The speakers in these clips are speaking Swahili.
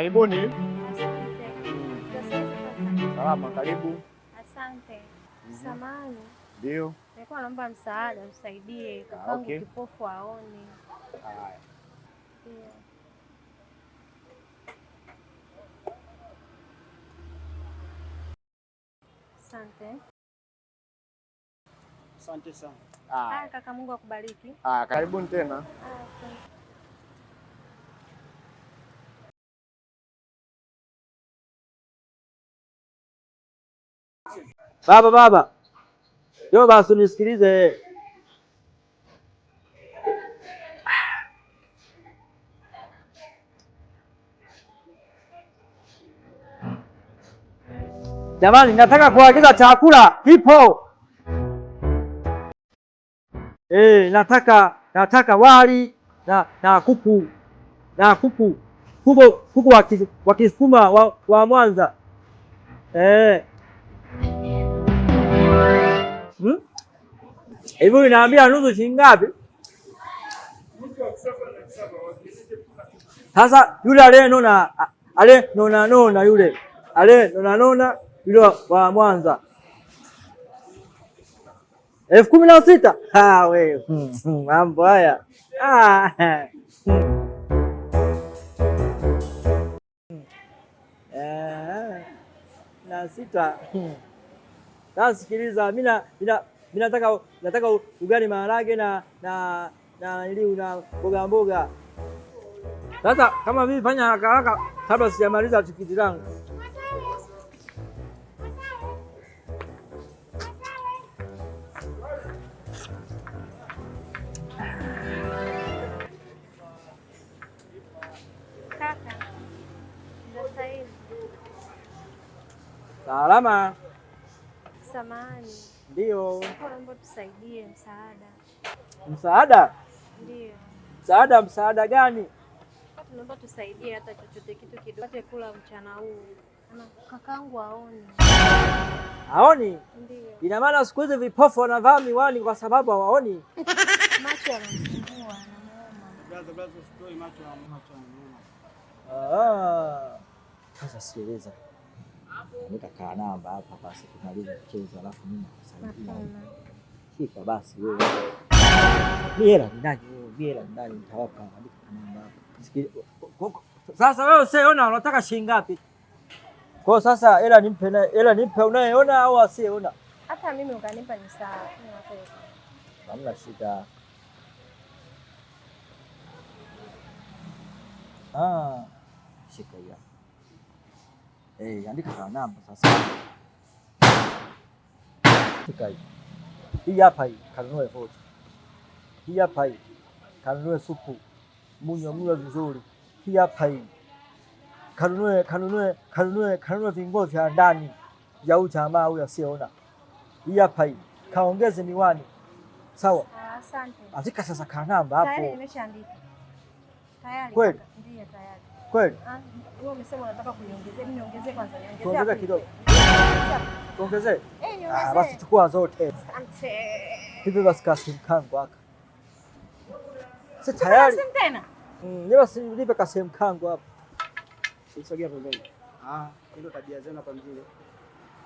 Karibuni. Asante. Za Salama, karibu. Asante. Samahani. Ndio. Nilikuwa naomba msaada, msaidie kakangu kipofu aone. Haya. Ndio. Asante. Asante sana. Haya kaka, Mungu akubariki. Haya, karibuni tena. Asante. Baba, baba. Yo basi unisikilize. Jamani, nataka kuagiza chakula kipo. Nataka wali na kuku na kuku kuku kuku wa Kisukuma wa Mwanza. Hivi unaambia nusu shilingi ngapi? Sasa yule aliyenona aliyenona nona yule aliyenona nona yule wa Mwanza 16,000. Ah, wewe mambo haya. Ah. Na sita. Sasa sikiliza, mimi nataka ugali maharage na nili una mboga mboga. Sasa kama mimi fanya haraka haraka kabla sijamaliza tikiti langu. Kaka, sasa hivi. Salama. Samahani. Ndio. Naomba tusaidie msaada. Msaada? Ndio. Msaada, msaada gani? Tunaomba tusaidie hata chochote kitu kidogo. Tupate kula mchana huu. Ana kakaangu haoni. Haoni? Ndio. Ina maana siku hizi vipofu wanavaa miwani kwa sababu hawaoni. Macho yanamsumbua, yanamuuma. Brother, brother, usitoe macho ya macho yanamuuma. Sasa sikiliza. Nitakaa namba hapa basi tumalize mchezo alafu mimi nakusaidia. Hapana. Shika basi wewe. Mimi hela ninayo, mimi hela ninayo nitawapa, andika namba hapa. Sikiliza. Sasa wewe usiyeona unataka shilingi ngapi? Kwa hiyo sasa hela nimpe naye, hela nimpe unayeona au asiyeona? Hata mimi ukanipa ni sawa. Hamna shida. Shika hiyo. Andika kwa namba sasa. Shika hii. Hii hapa hii, kanunue vocha. Hii hapa hii, kanunue supu. Munywe mlo vizuri. Hii hapa hii. Kanunue, kanunue, kanunue, kanunue vinguo vya ndani ya huyu jamaa huyu asiyeona. Hii hapa hii. Kaongeze miwani. Sawa. Asante. Andika sasa kwa namba hapo. Tayari nimeshaandika. Tayari. Kweli? Ndiyo tayari. Kweli? Wewe umesema unataka kuniongezea, mimi niongezee kwanza, niongezee. Tuongezee hapo. kidogo. Tuongezee? Niongezee. Basi chukua zote. Asante. Hivi basi kasimu kangu haka. Si tayari. Simu tena? Ni basi nipe kasimu kangu hapa. Usogea pembeni. Ndio tabia zenu hapa mjini.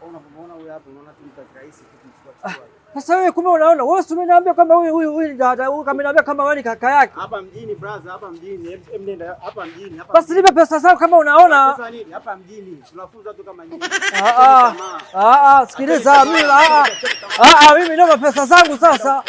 Wewe unapomuona huyu hapa unaona tu mtu rahisi tu kumchukua chukua. Sasa wewe kumbe unaona, wewe si umeniambia kwamba huyu huyu huyu ni dada, huyu kama umeniambia kama wewe ni kaka yake. Hapa mjini brother, hapa mjini. Hem nenda hapa mjini, hapa. Basi nipe pesa zangu kama unaona. Pesa nini? Hapa mjini. Tunafunza tu kama nyinyi. Tamaa. Sikiliza mimi, mimi naomba pesa zangu sasa.